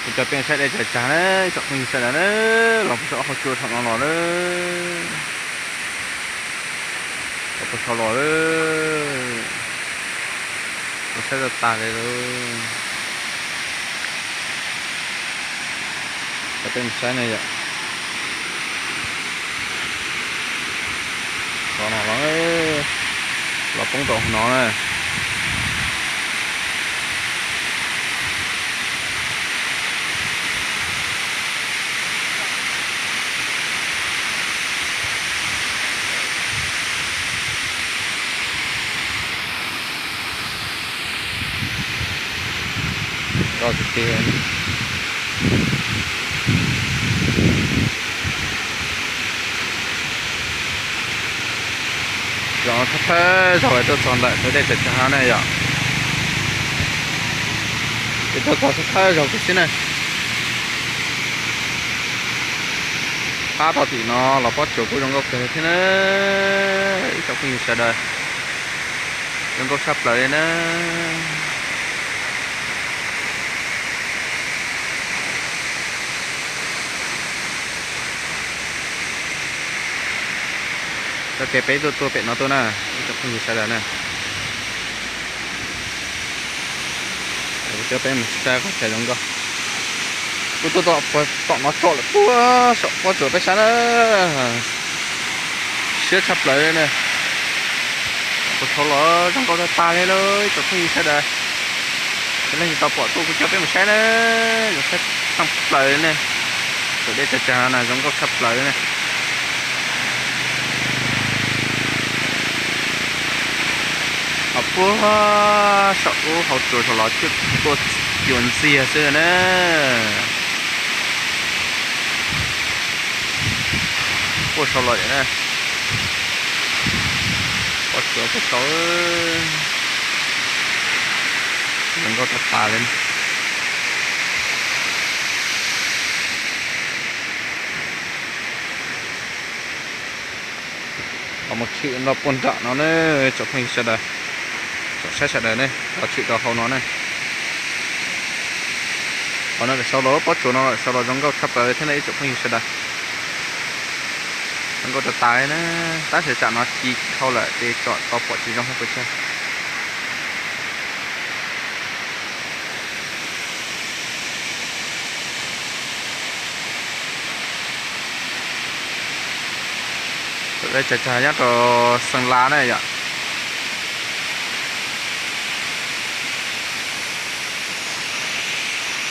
Kuv coj peb saib dej tsag tsag na, tsoom phooj ywg sawv daws na, los puag saum hauv tsua saum no los na, los puag saud los, los saib tag tag li lauj. Coj peb mus saib na yom. Xov no los, los poob rau hauv no na. Nkauj tiag tiag. Zoo thawj thawj zaug tuaj txog ntawm tus dej tsag tsag no na yom. Ces tuaj txog thawj thawj zaug kiag xwb na. Pab tau tim no los pob tsuas kuj zoo nkauj kawg thiab na, ib tsoom phooj ywg sawv daws. Zoo nkauj tshaj plaws li na. Txoj kev peb tuaj tuaj pem no tuaj na, ib tsoom phooj ywg sawv daws na. Coj peb mus saib qhov chaw zoo nkauj. Kuv tuaj tom no tso lawm puag saum pob tsuas peb saib na. Siab tshaj plaws li na. Puag saud los zoo nkauj tag tag li lauj, ib tsoom phooj ywg sawv daws. Yog leej twg tau pom tuaj kuv coj peb mus saib na, zoo saib tshaj plaws li ne. Tus dej tsag tsag no na zoo nkauj tshaj plaws li ne. Ho puag saum lub hauv tsuas saud los thiaj tuaj cuag ntxiag xwb na. Puag saud los na. Pob tsuas puag saud. Zoo nkauj tag tag li. Los mus tshwm nram puag nram no ne, tsoom phooj ywg sawv daws, tsoom saib sawv daws ne, los tshwm rau hauv no ne. Qhov no lawm saud los pob tsuas no lawm saud los zoo nkauj tshaj plaws li thiab ne ib tsoom phooj ywg sawv daws. Zoo nkauj tag tag li na, tab sis tsam no ci dhau lawm ces tsom tau pom tsis zoo thiab pes tsawg. Tus dej tsag tsag nyob rau Xeev Las na yom,